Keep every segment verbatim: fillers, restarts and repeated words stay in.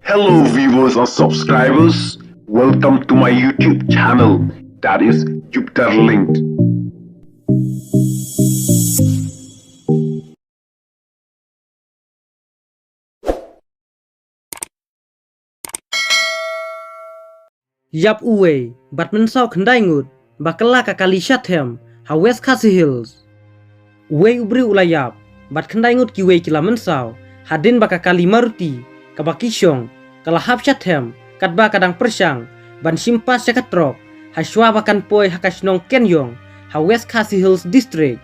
Hello, viewers and subscribers. Welcome to my YouTube channel, that is Jupiter Linked. Ïap uwei bad mynsaw khyndai ngut ba kylla ka kali shathem ha West Khasi Hills. Uwei u briew u la ïap bad khyndai ngut kiwei ki la mynsaw hadien ba ka kali Maruti kaba ki shong ka la hap shathem katba ka dang pyrshang ban shim pass sha ka trok ha shuwa ba kan poi ha ka shnong Kenyong ha West Khasi Hills District.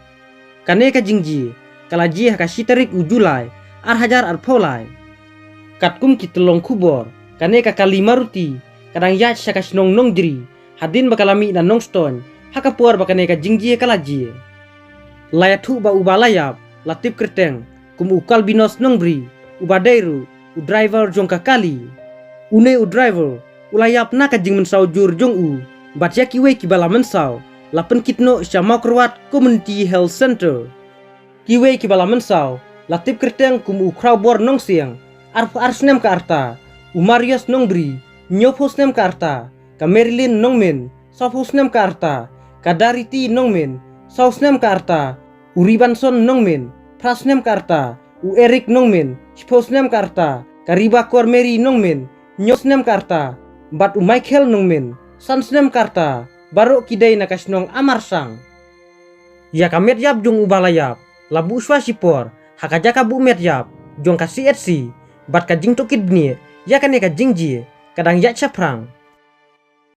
Kane ka jingjia ka la jia ha ka shi tarik u July ar hajar arphew lai. Katkum ki tyllong khubor, kane ka kali Maruti ka dang ïaid sha ka shnong Nongjri hadien ba ka la mih na Nongstoiñ ha ka por ba kane ka jingjia ka la jia. La ïathuh ba uba la ïap la tip kyrteng kum u Kalbinos Nongbri, uba dei ruh u driver jong ka kali. Une u driver u la ïap na ka jingmynsaw jur jong u bad ïa kiwei kiba la mynsaw la pynkit noh sha Mawkyrwat Community Health Centre. Kiwei kiba la mynsaw la tip kyrteng kum u Khrawbor Nongsiang, arphew ar snem ka rta, u Marius Nongbri, hynñiewphew snem ka rta, ka Marilyn Nongmin, sawphew snem ka rta, ka Dariti Nongmin, saw snem ka rta, u Ribanson Nongmin, phra snem ka rta, u Eric Nongmin, shiphew snem ka rta, ka Ribakor Mary Nongmin, hynñiew snem ka rta, bad u Michael Nongmin, san snem ka rta, baroh ki dei na ka shnong Amarsang. Ïa ka met ïap jong uba la ïap la buh shuwa shipor ha ka jaka buh met ïap jong ka C H C, bad ka jingtohkit bniah ïa kane ka jingjia ka dang ïaid shaphrang.